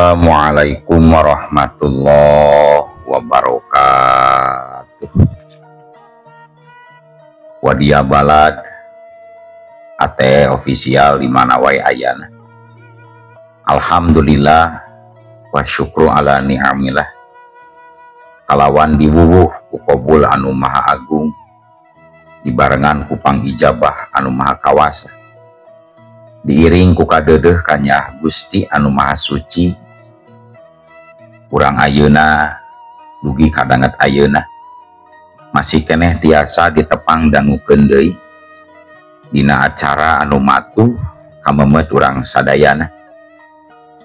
Assalamualaikum warahmatullahi wabarakatuh. Wadia Balad ATE official di mana wae ayana. Alhamdulillah wa syukru ala ni'amillah. Kalawan diwuwuh ku qabul anu maha agung, dibarengan ku pangijabah anu maha kawasa, diiring ku kadeudeuh kanyah Gusti anu maha suci. Urang ayeuna dugi kadanget ayeuna masih keneh tiasa ditepang dangukeun deui dina acara anu matuh kamemet urang sadayana,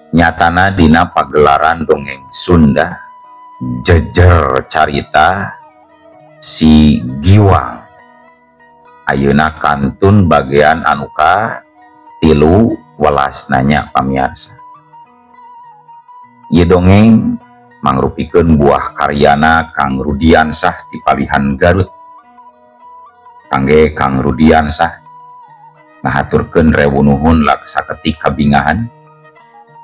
nyatana dina pagelaran dongeng Sunda jejer carita si Giwang. Ayeuna kantun bagian anu ka 13 nanya pamiarsa. Ieu dongeng mangrupikeun buah karyana Kang Rudiansah di Palihan Garut. Kangge Kang Rudiansah ngahaturkeun rewu nuhun laksaketik kabingahan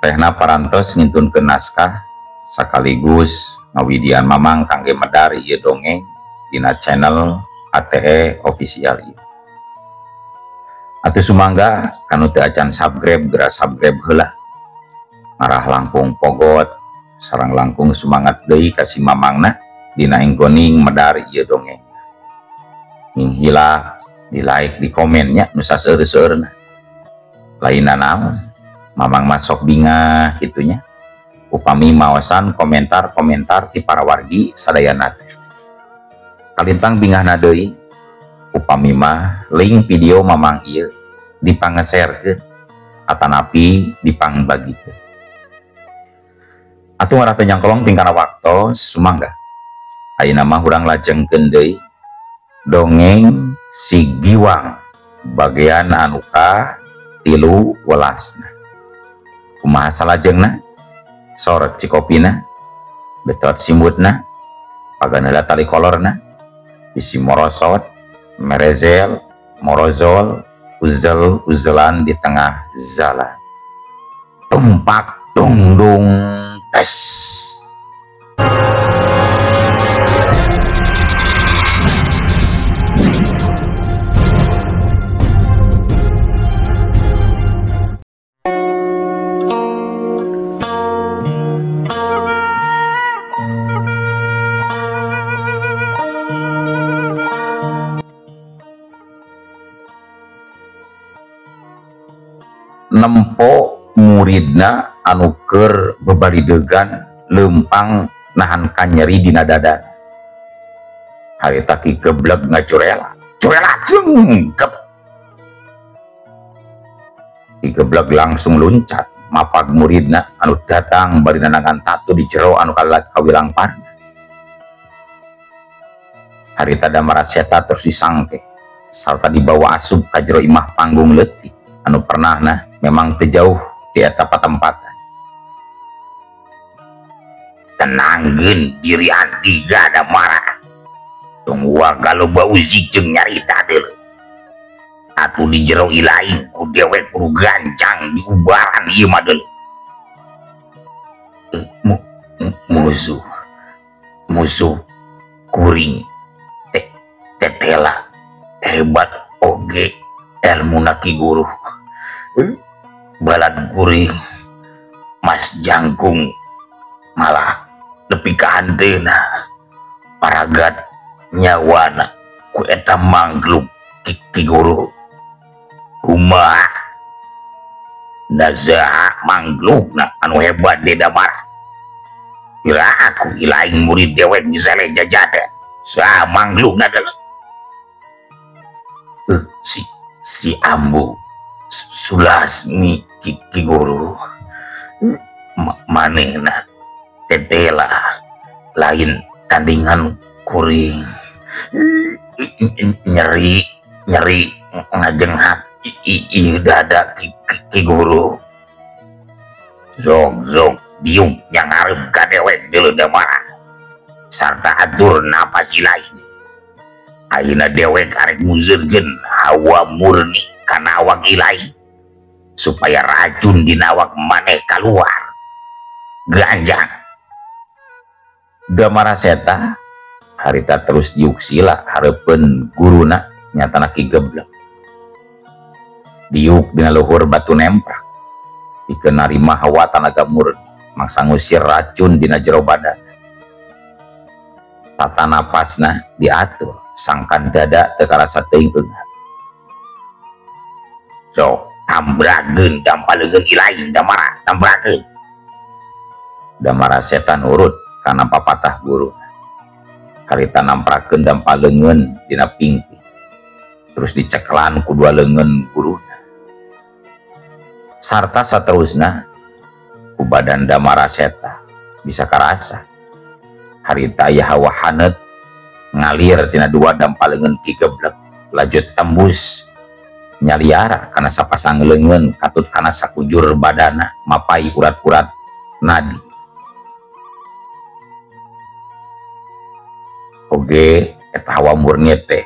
tehna parantos ngintunkeun naskah sekaligus ngawidian mamang kangge medar ieu dongeng dina channel ATE official ieu. Atuh sumangga kanu teu acan subscribe geura subscribe heula. Ngarah langkung pogot sareng langkung semangat deui ka si mamangna dina inggoning medar ieu dongeng. Minghila di like di komennya nu saseur-seurna. Lainna naon mamang masok bingah kitunya. Upami maosan komentar-komentar ti para wargi sadayana teh. Kalintang bingahna deui upami mah link video mamang ieu dipangeserkeun atanapi dipangbagikeun. Atuh ngarah teu nyangkolong tingkana waktos sumangga. Ayeuna mah urang lajengkeun deui dongeng si Giwang bagian anu ka 13. Kumaha salajengna? Sorot cikopina, betot simbutna, pagan heula tali kolorna, bisi morosot, merezel, morozol, uzel uzelan di tengah jalan. Tumpak dungdung tes. Nempo muridna anu keur bebaridegan leumpang nahan kanyeri dina dada. Harita Ki Geblek ngacurela, curela jengkep. Ki Geblek langsung luncat mapag muridna anu datang bari nanangan tatu di jero anu kawilangparna. Harita Damara Seta terus disangke sarta dibawa asup ka jero imah panggung leutik anu pernahna memang teu jauh di eta patempatan. Tenangkeun diri antiga Damara. Tong waga loba uzik jeung nyarita deuleu. Atuh di jero ilaing ku dewek kudu gancang diubaran ieu mah deuleu. Musuh kuring tetela hebat oge elmuna Ki Guru. Balad kuring Mas Jangkung malah nepi ka hanteuna paragat nyawana ku eta manggluk Ki Guru. Kumaha nazaha mangglukna anu hebat di Damara. Kira aku ilaing murid dewek misalnya jajadan sa mangglukna deuleu. Si Ambu Sulasmi Ki Guru manehna tetela lain tandingan kuring. Nyeri nyeri ngajenghak ieu dada Ki Guru. Zog zog diuk yang ngarep ka dewek deuleu Damara sarta atur napas ilaing. Ayeuna dewek arek nguzeurkeun hawa murni kana awak ilaing supaya racun dina awak maneh kaluar. Ganjang Damara Seta harita terus diuk sila hareupeun guruna nyatana Ki Geblek. Diuk dina luhur batu nemprak pikeun narima hawa tanaga murni mangsa ngusir racun dina jero badan. Tata napasna diatur sangkan dada teu karasa teuing eungap. Sok tambrageun dampaleungeun ilaing Damara tambrageun. Damara Seta nurut kana papatah guru. Harita namprakeun dampaleungeun dina pingping. Terus dicekelan ku dua leungeun guruna. Sarta saterusna ku badan Damara Seta bisa karasa. Harita aya hawa haneut ngalir tina dua dampaleungeun Ki Geblek lajut tembus nyaliara kana sapasang leungeun katut kana sakujur badana mapai urat-urat nadi. Oge eta hawa murni teh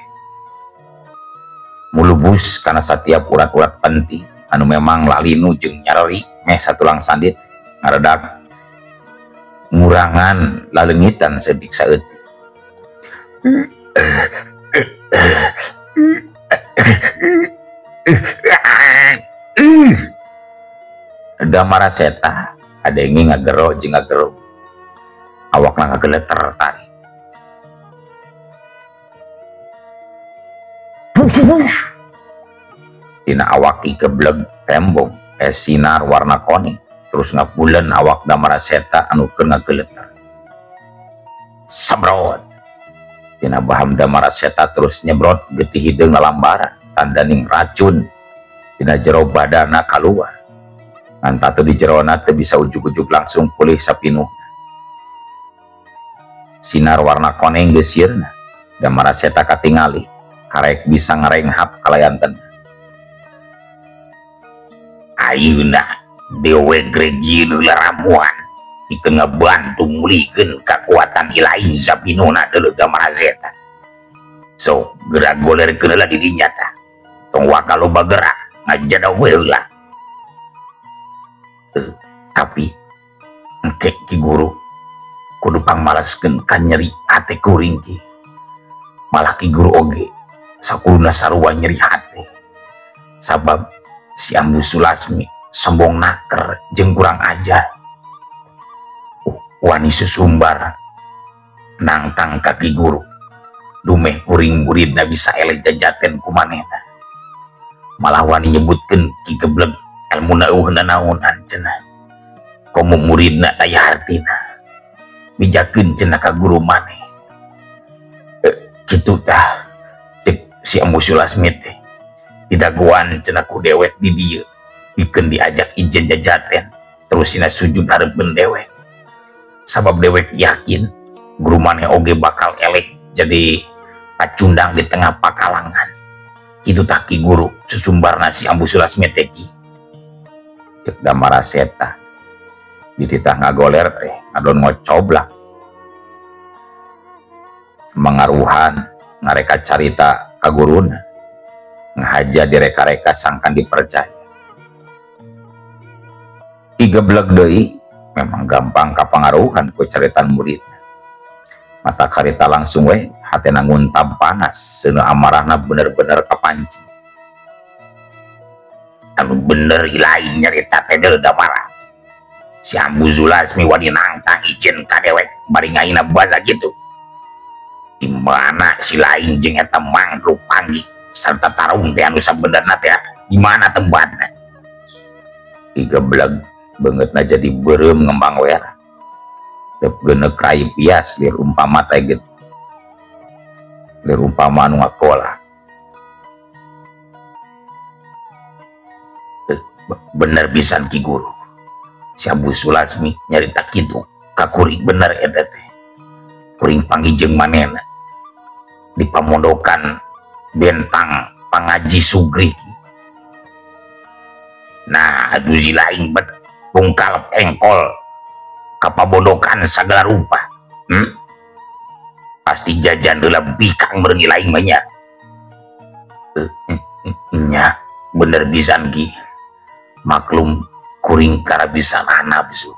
mulubus kana satiap urat-urat penting anu memang lalinu jeung nyareri meh satulang sandit ngaredak ngurangan laleungitan sedik saeutik. Damara Seta kadenge ngagero jeung ngagero awakna ngageleter tarik. Dina awak Ki Geblek tembong es sinar warna kuning terus ngabulen awak Damara Seta anu keur ngageleter. Sembrot. Dina baham Damara Seta terus nyebrot getih hideung ngalambaran tandaning racun dina jero badana kaluar. Ngan tatu di jerona teu bisa ujug-ujug langsung pulih sapinuhna. Sinar warna koneng geus sieurna. Damara Seta katingali karek bisa ngarenghap kalayan tenang. Ayeuna dewe grejieun laramuan pikeun ngabantu mulihkeun kakuatan ilahi sapinuna deuleu Damara Seta. So gerak golerkeun heula di dinya tah. Tong waka loba gerak ngajada we heula. Tapi engke Ki Guru kudu pangmalaskeun ka nyeri hate kuring ki. Malah Ki Guru oge sakuluna sarua nyeri hate. Sabab si Ambu Sulasmi sombong naker jeung kurang ajar. Wani susumbar nangtang ka Ki Guru. Dumeh kuring muridna bisa eleh jajaten ku manehna. Malah wani nyebutkeun Ki Geblek elmuna eueuh nanaonan cenah. Komo muridna daya hartina. Bijakeun cenah ka guru maneh. Kitu tah cek si Ambu Sulasmi teh. Didagoan cenah ku dewek di dieu pikeun diajak ijen jajaten terus sina sujud hareupeun dewek. Sabab dewek yakin guru maneh oge bakal eleh jadi pacundang di tengah pakalangan. Kitu tah Ki Guru susumbarna si Ambu Sulasmi teh ki. Cek Damara Seta dititah ngagoler teh ngadon ngocoblak mangaruhan ngareka carita ka guruna ngahaja direka-reka sangkan dipercaya. Ki Geblek deui memang gampang kapangaruhan ku caritan muridna. Mata karita langsung we hatena nguntab panas seuneu amarahna bener-bener kapancing. Anu bener ilahi nyarita teh deuleu Damara. Si Ambu Sulasmi wani nangtang ijen ka dewek bari ngaina baza kitu. Di mana si lain jeung eta mangrup panggih sarta tarung teh anu sabenerna teh di mana tempatna? Ki Geblek beungeutna jadi beureum ngembang wera. Dep geuneuk rai pias lir umpama teh gitu. Lir umpama anu ngakola. Bener pisan Ki Guru. Si Ambu Sulasmi nyarita kitu ka kuring bener eta teh. Kuring panggih jeung manehna di pamondokan bentang pangaji Sugri. Nah, aduh si lain bet bungkal engkol kapabodokan segala rupa. Pasti jajan heula bikang meureun lain mah nya. Nya bener pisan Ki. Maklum kuring karabisan nafsu.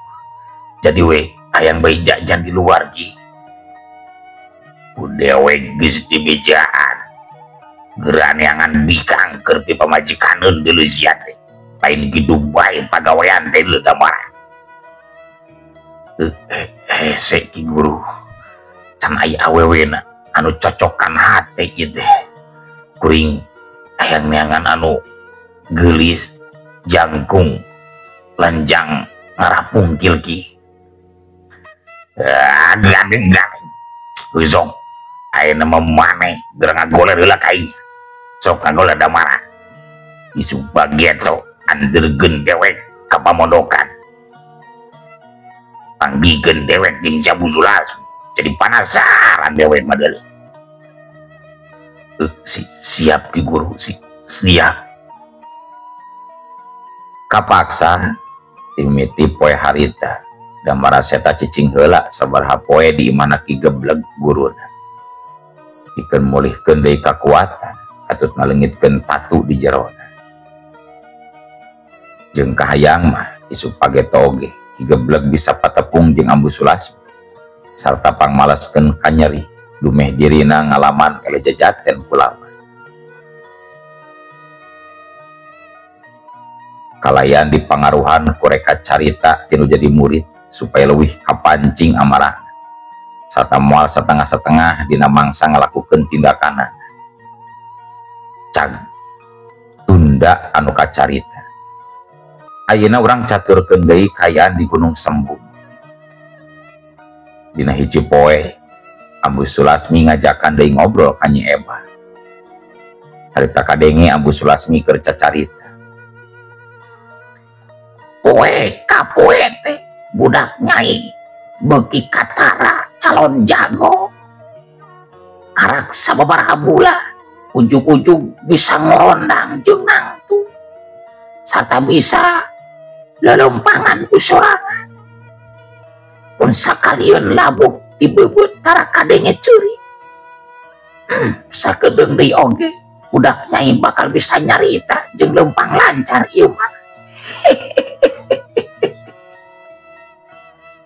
Jadi we hayang bae jajan di luar Ki. Ku dewek geus dibejaan. Geraneangan bikang keur ti pamajikaneun deuleu sia teh. Lain kitu bae pagawean teh deuleu Damara. Hese Ki Guru. Can aya awewena anu cocokan hate ieu teh. Kuring hayang neangan anu geulis, jangkung, lenjang, ngarapungkil Ki. Gadeng-gadeng. Sok ayeuna mah maneh geura ngagoler heula ka aing. Sok ngagoler Damara. Isuk bageto andeurgeun dewek ka pamondokan. Panggihkeun dewek jeung si Ambu Sulasmi. Jadi penasaran dewek mah deuleu. Siap Ki Guru, siap. Kapaksa timiti poe harita Damara Seta cicing heula sabaraha poe di imahna Ki Gebleg guruna. Pikeun mulihkeun deui kakuatan, katut ngalengitkeun tatu di jerona. Jeung kahayang mah isuk pageto oge Ki Gebleg bisa patepung jeung Ambu Sulasmi sarta pangmaleskeun kanyeri dumeh dirina ngalaman eleh jajaten kulawan. Kalayan dipangaruhan ku reka carita tinu jadi murid supaya leuwih kapancing amarahna sarta moal setengah-setengah dina mangsa ngalakukeun tindakanana. Cag tunda anu kacarita. Ayeuna urang caturkeun deui kaayaan di Gunung Sembung. Dina hiji poe Ambu Sulasmi ngajakan deui ngobrol ka Nyi Ebah. Harita kadenge Ambu Sulasmi keur cacarita. Poe ka poe teh budak nyai beuki katara calon jago. Karak sababaraha bulan ujug-ujug bisa ngorondang jeung nangtu. Sarta bisa lelempangan ku sorangan. Mun sakalieun labuh dibeubeup tara kadenge ceuri. Sakedeung deui oge budak nyai bakal bisa nyarita jeung leumpang lancar ieu mah.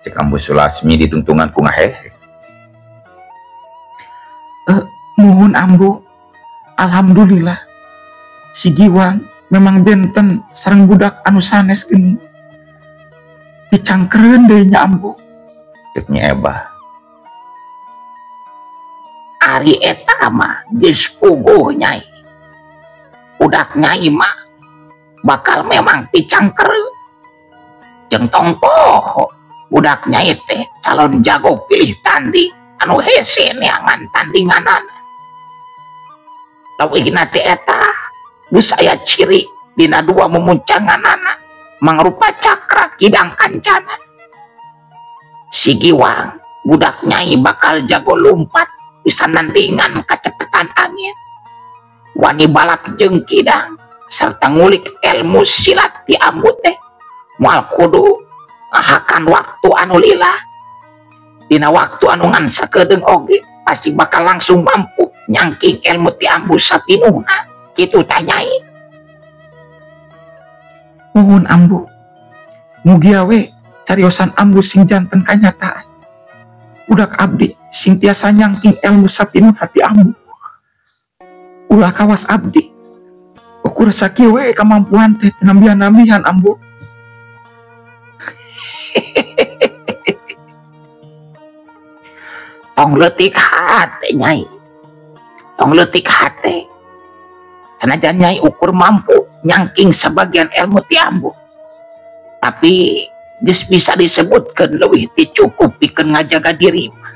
Cek Ambu Sulasmi ditungtungan ku ngahehe. Muhun Ambu, alhamdulillah si Giwang memang benten sareng budak anu sanes geuning. Dicangkereun deui nya Ambu. Cek Nyi Ebah. Ari eta mah geus puguh nyai. Budak nyai mah bakal memang dicangkereun. Jeung tong poho budak nyai teh calon jago pilih tanding anu hese neangan tandinganana. Leuwihna teh eta geus aya ciri dina dua mumuncanganana mangrupa cakra kidang kancana. Si Giwang budak nyai bakal jago lumpat bisa nandingan kacepetan angin, wani balap jeung kidang serta ngulik ilmu silat ti ambu teh moal kudu ngahakan waktu anu lila. Dina waktu anu ngan sakedeung oge pasti bakal langsung mampu nyangking ilmu ti ambu sapinuhna. Kitu tah nyai. Nuhun Ambu, mugia we cariosan Ambu sing janten kanyataan. Budak abdi sing tiasa nyangking ilmu sapinuh hati Ambu. Ulah kawas abdi ukur sakieu we kamampuan teh nambihan-nambihan Ambu. Tong leutik hate nyai, tong leutik hate. Sanajan nyai ukur mampu nyangking sebagian ilmu ti Ambu, tapi geus bisa disebutkeun leuwih ti cukup pikeun ngajaga diri mah.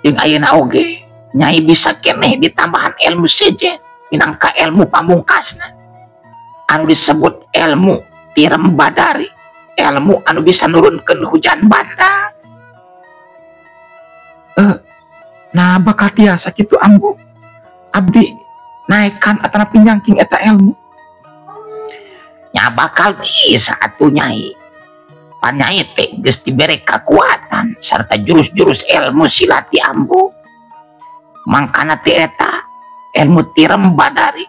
Jeung ayeuna oge nyai bisa keneh ditambahan ilmu sejen minangka ilmu pamungkasna anu disebut ilmu tirem badari, ilmu anu bisa nurunkeun hujan bandang. Nah bakal tiasa kitu Ambu, abdi naekan atanapi nyangking eta ilmu. Nya bakal bisa atuh nyai. Pan nyai teh geus dibere kakuatan sarta jurus-jurus ilmu silat ti Ambu. Mangkana ti eta ilmu tirem badari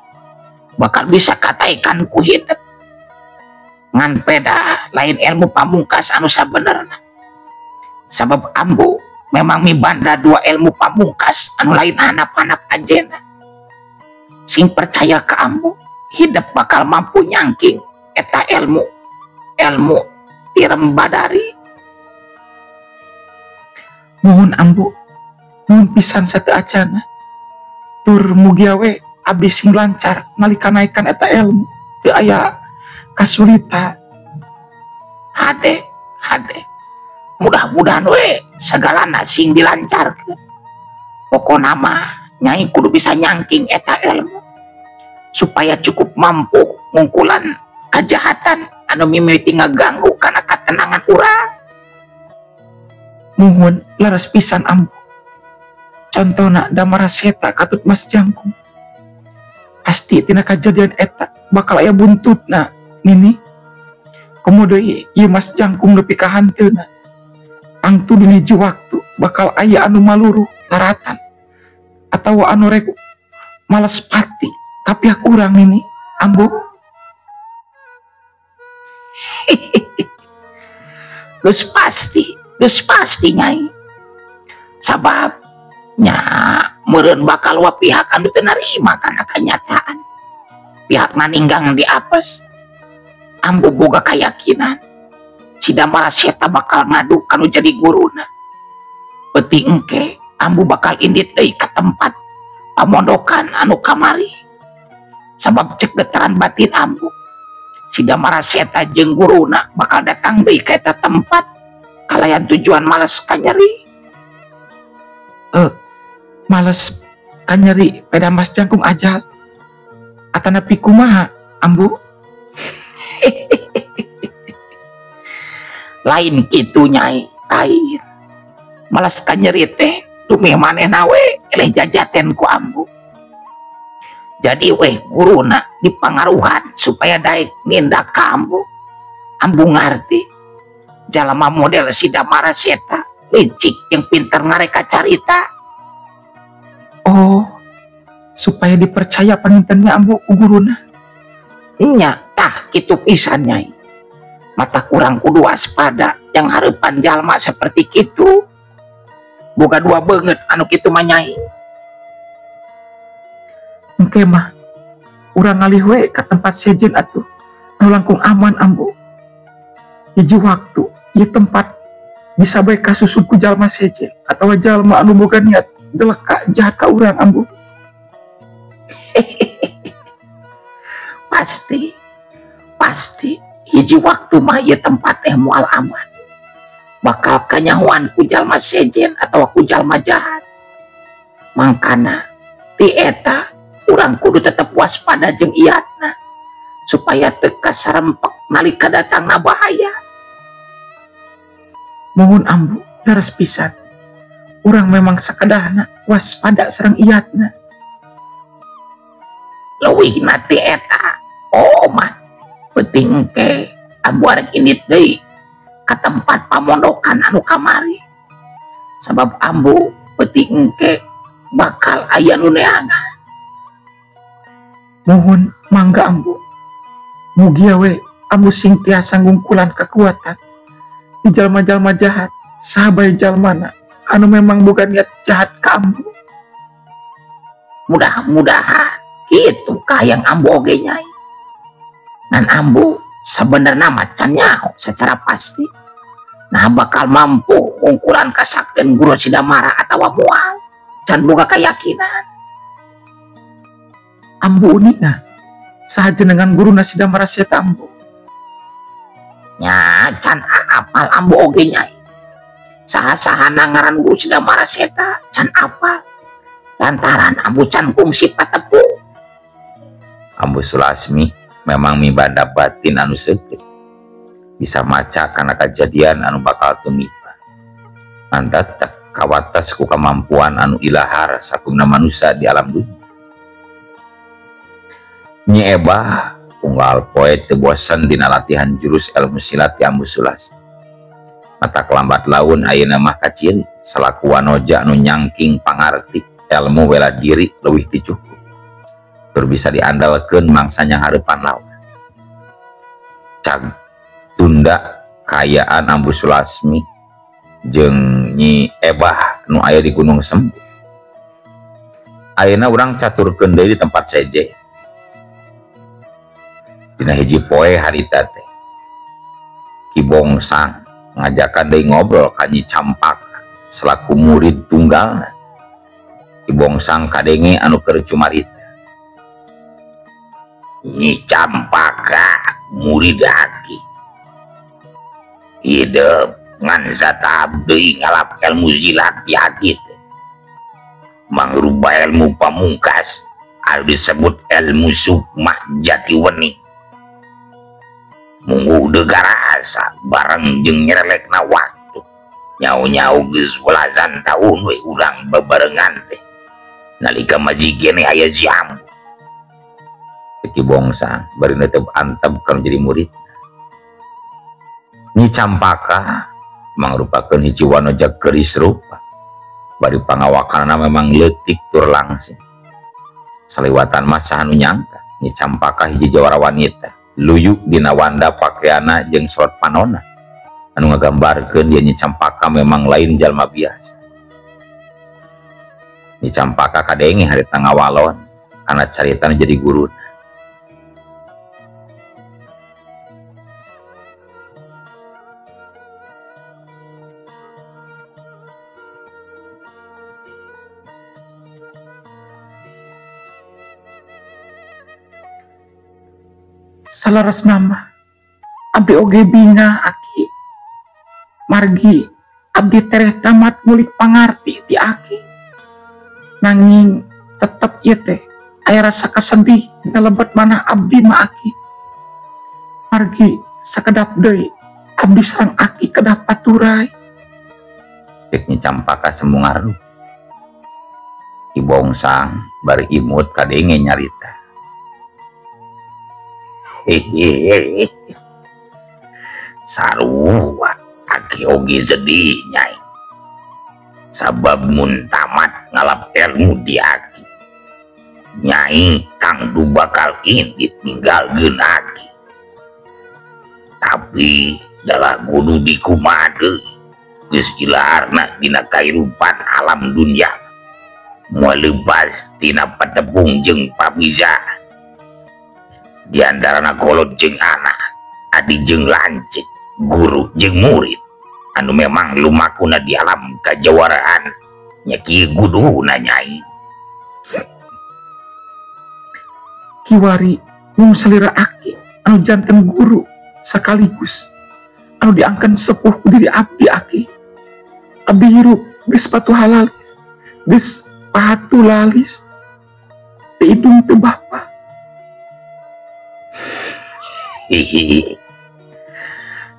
bakal bisa kataekan ku hidup. Ngan peda lain ilmu pamungkas anu sabenerna. Sabab ambu memang mibanda dua ilmu pamungkas anu lain anak-anak ajena. Sing percaya ke ambu, hidup bakal mampu nyangking eta ilmu ilmu tirem badari. Mohon ambu, nuhun pisan sateuacana. Tur mugia we abdi sing lancar nalika naekan eta ilmu, teu aya kasulitan. Hade, hade. Mudah-mudahan we segalana sing dilancarkeun. Pokona mah nyai kudu bisa nyangking eta ilmu supaya cukup mampu ngungkulan kejahatan anu mimiti ngaganggu kana katenangan urang. Muhun leres pisan ambu. Contona Damara Seta katut Mas Jangkung. Pasti tina kajadian eta bakal aya buntutna nini. Komo deui ieu Mas Jangkung nepi ka hanteuna. Tangtu dina hiji waktu bakal aya anu maluruh laratan atawa anu rek males pati ka pihak urang nini ambu. Geus pasti nyai. Sabab nya meureun bakal wa pihak anu teu narima kana kanyataan. Pihak ninggang di apes. Ambu boga kayakinan si Damara Seta bakal ngadu kanu jadi guruna. Peuting engke ambu bakal indit deui ka tempat pamondokan anu kamari. Sabab cek getaran batin ambu, si Damara Seta jeung guruna bakal datang deui ka eta tempat kalayan tujuan males kanyeri. Males kanyeri pada Mas Jangkung ajal atanapi kumaha ambu? Lain kitu nyai, lain. Malas kanyeri teh dumeh manehna we eleh jajaten ku ambu. Jadi weh guruna dipangaruhan supaya daek nindak ka ambu. Ambu ngarti jalma model si Damara Seta licik yang pinter ngareka carita. Oh, supaya dipercaya pangintennya ambu ku guruna. Nya tah kitu pisan nyai. Mata kurang kudu waspada yang harapan jalma seperti kitu. Boga dua banget anu kitu mah nyai. Engke mah urang ngalih we ka tempat sejen atuh anu langkung aman ambu. Hiji waktu ieu tempat bisa bae kasusun ku jalma sejen atawa jalma anu boga niat deleka jahat ka urang ambu. Pasti, pasti hiji waktu mah ieu tempat teh moal aman. Bakal kanyahoan ku jalma sejen atawa ku jalma jahat. Mangkana ti eta urang kudu tetep waspada jeung iatna supaya teu kasarempek nalika datangna bahaya. Mohon ambu leres pisan. Urang memang sakedahna waspada sareng iatna. Leuwihna ti eta, oh mah penting ke ambu arek indit deui ka tempat pamondokan anu kamari. Sabab ambu penting ke bakal aya nu neangan. Mohon mangga ambu. Mugia we ambu sing tiasa ngungkulan kekuatan di jalma-jalma jahat sahabai jalmana anu memang bukan niat jahat ka ambu. Mudah-mudahan kitu kahayang ambu oge nyai. Ngan ambu sebenarnya mah can nyaho secara pasti. Nah bakal mampu ngungkulan kasaktian guru si Damara atawa moal. Can boga keyakinan. Ambu uninga saha jenengan guru si Damara Seta ambu. Nya can apal ambu oge nyai. Saha-sahana ngaran guru si Damara Seta can apal. Lantaran ambu can kungsi patepu. Ambu Sulasmi memang mibanda batin anu seukeut. Bisa maca kana kajadian anu bakal tumiba. Ngan tetep kawates ku kemampuan anu ilahar sakumna manusia di alam dunia. Nyi Ebah unggal poe teu bosen dina latihan jurus ilmu silat ti Ambu Sulasmi. Mata kelambat laun ayeuna mah kaciri salaku wanoja anu nyangking pangarti ilmu bela diri leuwih ti cukup. Tur bisa diandalkeun mangsa nyanghareupan lawan. Cag tunda kaayaan Ambu Sulasmi Jeung Nyi Ebah nu aya di Gunung Sembuh. Ayeuna urang caturkeun deui di tempat seje. Dina hiji poe harita teh Ki Bongsang ngajakan deui ngobrol ka Nyi Campaka selaku murid tunggalna. Ki Bongsang kadenge anu keur cumarita. Nyi Campaka murid aki hidup ngan satap deui ngalap ilmu silat ti aki teh. Mangrupa ilmu pamungkas anu disebut ilmu sukma jati weni. Munggu degarasa bareng jeung nyerelekna waktu. Nyau-nyau geus welasan taun we urang bebarengan teh. Nalika masih kene aya si Ambu. Ki Bongsang bari netep antep kana jadi murid. Nyi Campaka mangrupakeun hiji wanoja geulis rupa. Bari pangawakanna memang leutik tur langsing. Saliwatan mah saha nu nyangka Nyi Campaka hiji jawara wanita. Luyu dina wanda pakaiana jeung sorot panona anu ngagambarkeun dia Nyi Campaka memang lain jalma biasa. Nyi Campaka kadenge harita ngawalon kana caritana jadi guru. Salaras nama abdi oge bina aki margi abdi tereh tamat ngulik pangarti ti aki, nanging tetep ieu teh aya rasa kasedih dina lebet manah abdi mah aki. Margi sakedap deui abdi sareng aki kedah paturai. Cek Nyi Campaka semu ngaruh. Ki Bongsang bari imut kadenge nyarita. Hehehe. Sarua aki oge sedih nyai. Sabab mun tamat ngalap ilmu di aki. Nyai tangtu bakal indit ninggalkeun aki. Tapi dalah kudu dikumaha deui. Geus ilaharna dina kahirupan alam dunya. Moal lepas tina patepung jeung papisah. Di antarana kolot jeung anak, adi jeung lanceuk, guru jeung murid anu memang lumakuna di alam kajawaraan nya kieu kuduna nyai. Kiwari mung salira aki anu janten guru sekaligus anu diangken sepuh ku diri abdi aki. Abdi hirup geus patuh halalis, geus patuh lalis, teu idung teu bapa. Hihihi.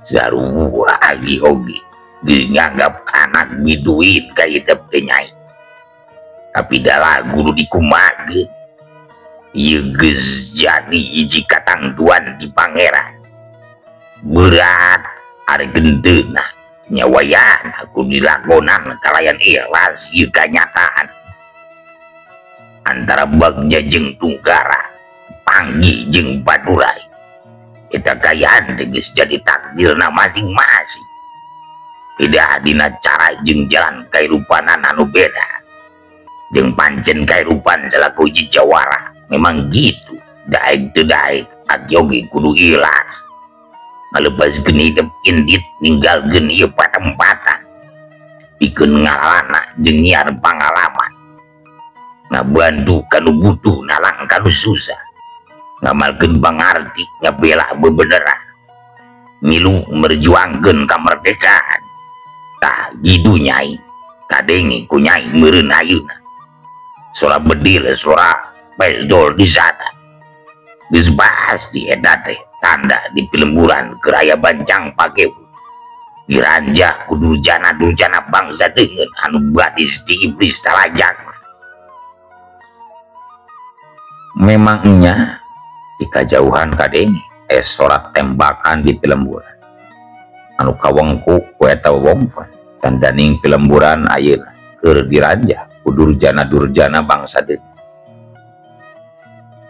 Sarua agi oge geus nganggap anak biduin ka hidup teh nyai. Tapi dalah guru dikumahakeun. Ieu geus jadi hiji katangtuan di pangeran. Berat ari genteuna nyawayan aku dilakonan kalayan ikhlas ieu kanyataan. Antara bagja jeung tunggara, panggih jeung paturai. Eta kayaan teh geus jadi takdirna masing-masing. Tidak dina cara jeung jalan kahirupanan anu beda. Jeung pancen kahirupan salaku hiji jawara memang gitu. Daek teu daek aki oge kudu ikhlas. Ngalepaskeun hidup indit ninggalkeun ieu patempatan. Pikeun ngalalana jeung nyiar pangalaman. Ngabantu kanu butuh nalang kanu susah. Ngamalkeun pangarti ngabela bebeneran. Milu merjuangkeun kamerdekaan. Tah kitu nyai. Kadenge ku nyai meureun ayeuna. Sora bedil sora pestol di sana. Geus pasti eta teh tanda di pilemburan keur aya bancang pakebu. Diranjah ku durjana-durjana bangsa deungeun anu badis di iblis talajang. Memang nya di kajauhan kadenge sorak tembakan di pilemburan anu kawengku ku eta wewengkon dandaning pilemburan ayeuna keur diranjah ku durjana-durjana bangsa deui.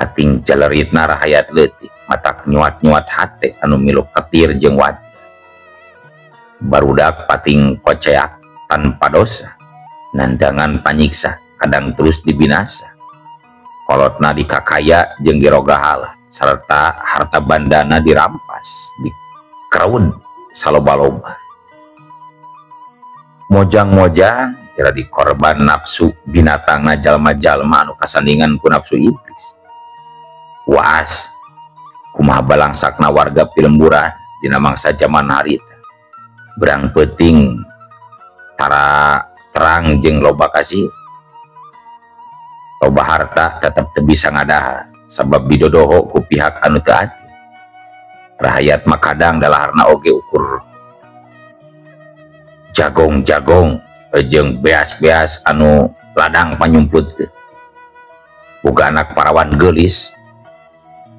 Ating jaleritna rahayat leutik matak nyuat-nyuat hate anu milu ketir jeung wajah. Barudak pating koceak tanpa dosa, nandangan panyiksa kadang terus dibinasa. Kolotna dikakaya jeung dirogahala serta harta bandana dirampas, dikereun saloba-loba. Mojang-mojang kira dikorban nafsu binatangna jalma-jalma anu kasandingan ku nafsu iblis. Waas kumaha balangsakna warga pilemburan dina mangsa jaman harita. Berang peuting tara terang jeung loba kasih. Loba harta tetep teu bisa ngadahar sabab didodoho ku pihak anu teu adil. Rahayat mah kadang dalaharna oge ukur jagong-jagong jeung beas-beas anu ladang panyumputkeun. Boga anak parawan geulis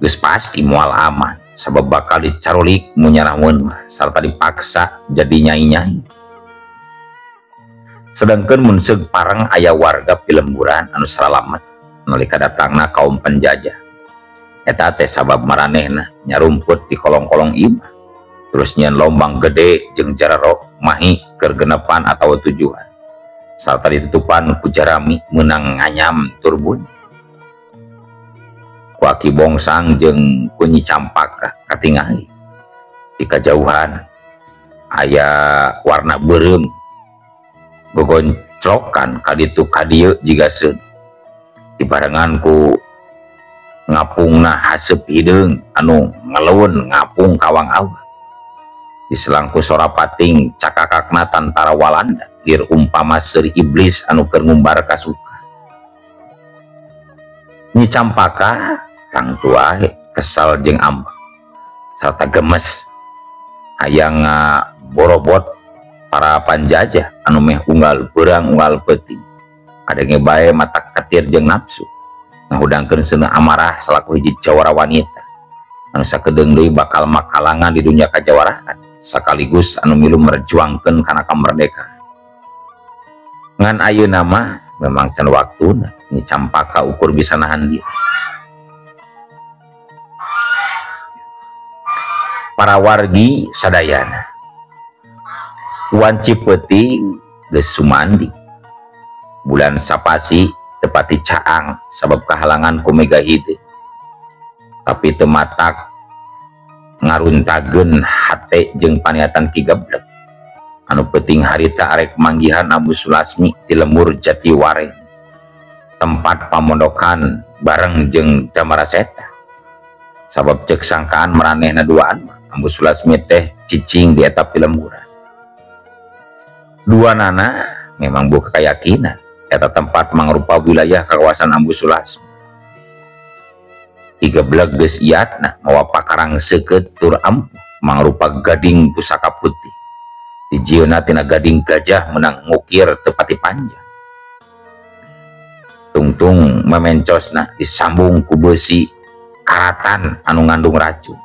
geus pasti moal aman sabab bakal dicarulik munyaramun mah sarta dipaksa jadi nyai-nyai. Sedangkan mun seug pareng aya warga pilemburan anu saralamet nalika datangna kaum penjajah. Eta teh sabab maranehna nyarumput di kolong-kolong imah terus nyeun lombang gede jeung jarero mahi keur genepan atawa tujuan sarta ditutupan ku jarami meunang nganyam turbun. Ku Aki Bongsang jeung ku Nyi Campaka katingali di kajauhan aya warna beureum gogonclokan kaditu kadieu jiga seun dibarengan ku ngapungna haseup hideung anu ngeleun ngapung kawang awang. Diselangku sora pating cakakakna tantara Walanda lir umpama seuri iblis anu keur ngumbar kasuka. Nyi Campaka tangtu wae kesal jeung ambek sarta gemes hayang borobot para panjajah anu meh unggal beurang unggal peuting. Kadenge bae mata ketir jeung nafsu ngahudangkeun seuneu amarah salaku hiji jawara wanita anu sakedeung deui bakal makalangan di dunia kajawaraan sekaligus anu milu merjuangkeun kana kamerdekaan. Ngan ayeuna mah memang can waktuna Nyi Campaka ukur bisa nahan diri. Para wargi sadayana wanci peuting geus sumandi bulan sapasi tepati caang sabab kahalangan ku mega hideu tapi teu matak ngaruntageun hate jeung paniatan Ki Geblek anu peuting harita arek manggihan Ambu Sulasmi di lembur Jatiwareng tempat pamondokan bareng jeung Damara Seta sabab ceuk sangkaan maranehna duaan Ambu Sulasmi teh cicing di eta pilemburan. Dua nana memang buka keyakinan eta tempat mangrupa wilayah kawasan Ambu Sulasmi. Ki Geblek geus iatna mawa pakarang seukeut tur ampuh mangrupa gading pusaka putih. Dijieunna tina gading gajah menang ngukir tepati panjang. Tungtung memencosna disambung ku beusi karatan anu ngandung racun.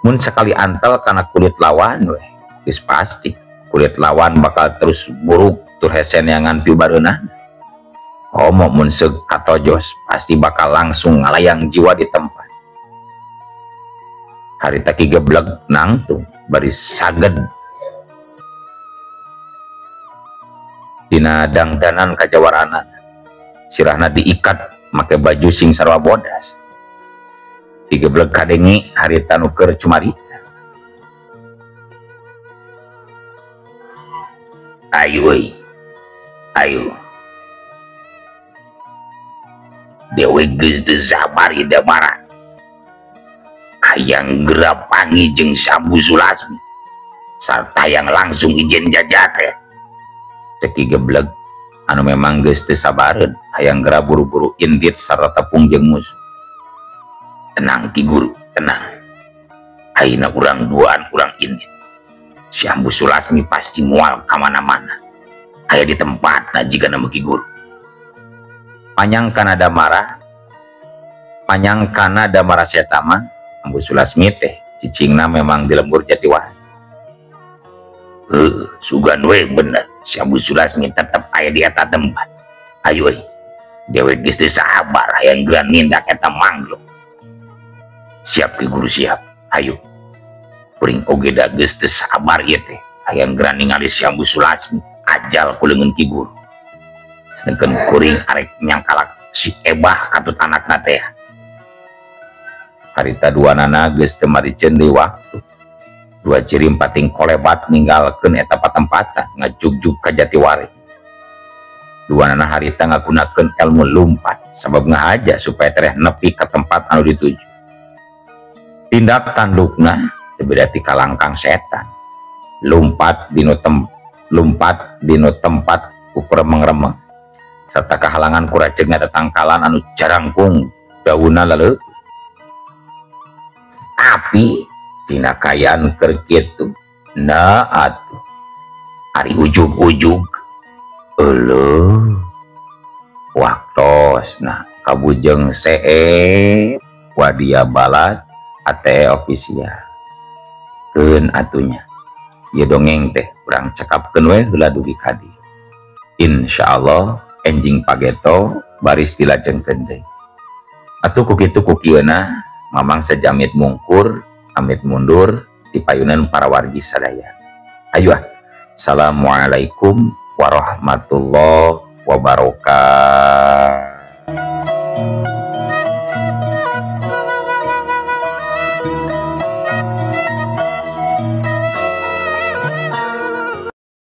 Mun sakali antel kana kulit lawan weh geus pasti kulit lawan bakal terus buruk tur hese neangan pibareunana. Komo mun seug katojos pasti bakal langsung ngalayang jiwa di tempat. Harita Ki Geblek nangtung bari saged dina dangdanan kajawarana. Sirahna diikat make baju sing sarua bodas. Ki Geblek kadenge harita nu keur cumarita. Ayo euy. Ayo. Dewe geus teu sabar ieu Damara. Hayang geura panggih jeung Ambu Sulasmi sarta yang langsung izin jajah teh. Cek Ki Geblek anu memang geus teu sabareun hayang geura buru-buru indit sarta tepung jeung musuh. Tenang Ki Guru, tenang. Ayeuna urang duaan urang indit. Si Ambu Sulasmi pasti moal ka mana-mana. Aya di tempatna jigana mah Ki Guru. Panyangkana Damara, panyangkana Damara Seta mah Ambu Sulasmi teh cicingna memang di lembur Jatiwangi. Sugan we bener si Ambu Sulasmi tetep aya di eta tempat. Ayo euy, dewe geus teu sabar hayang geura nindak eta manggluk. Siap Ki Guru siap. Ayo. Kuring oge da geus teu sabar ieu teh hayang geura ningali si Ambu Sulasmi ajal ku leungeun Ki Guru. Sedengkeun kuring arek nyangkalak si Ebah katut anakna teh. Harita duanana geus teu mariceun deui waktu. Dua cirim pating kolebat ninggalkeun eta patempatan ngajugjug ka Jatiwari. Duanana harita ngagunakeun ilmu lumpat sabab ngahaja supaya tereh nepi ka tempat anu dituju. Tindak tandukna teu beda ti kalangkang setan. Lumpat dinu tempat ku remeng-remeng serta kahalangan ku racegna tatangkalan anu jarangkung daunna laleuh. Tapi dina kaayaan keur kitu na atuh ari ujug-ujug euleuh waktosna kabujeng seep wadia balad ate official keun atunya ieu dongeng teh urang cekapkeun we heula dugi ka dieu. Insyaallah enjing pageto baris dilajengkeun deui. Atuh ku kitu ku kieuna Mamang sajamit mungkur amit mundur di payunan para wargi sadaya. Ayo ah. Assalamualaikum warahmatullahi wabarakatuh.